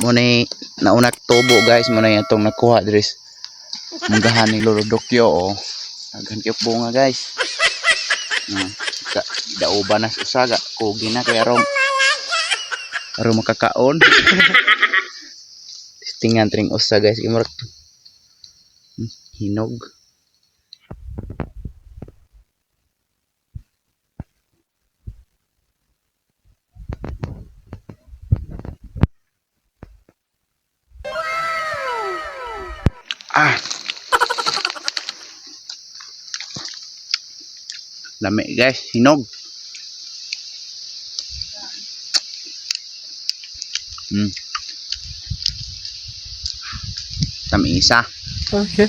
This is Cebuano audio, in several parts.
Mao na naunak tubo, guys, mao na atong nakuha diri sa munggahan ni Lolo Dokyo, oh. Daghan kaayo bunga, guys. Dauba na sa usa ga kugi na kay aron aron makakaon. Tingnan tring usa, guys, kay murag hinog. Ah. Lami, guys, hinog. Tamisa. Okay.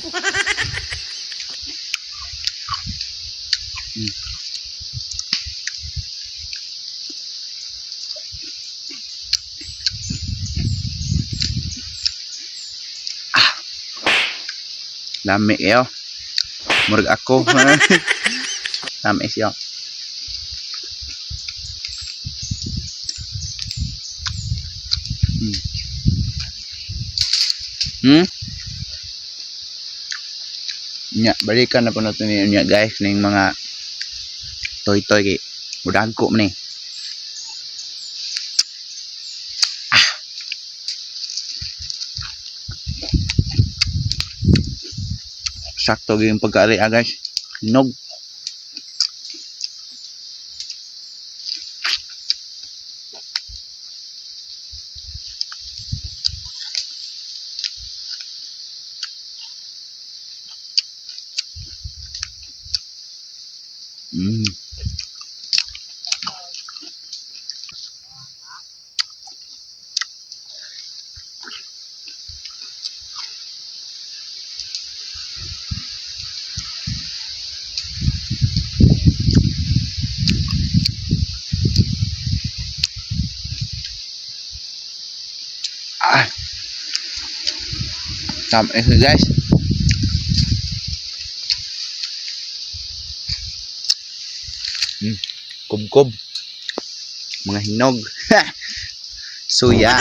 Lami yo. Murag ako. Tamis yo. Nya, balikan na po natin niya, guys, ning mga toy-toy kay mudagko man ni. Ah. Sakto gyud yung pagkaari, ah, guys. Hinog. Ah. Tamis, guys. Kubkob. Mga hinog. Suya.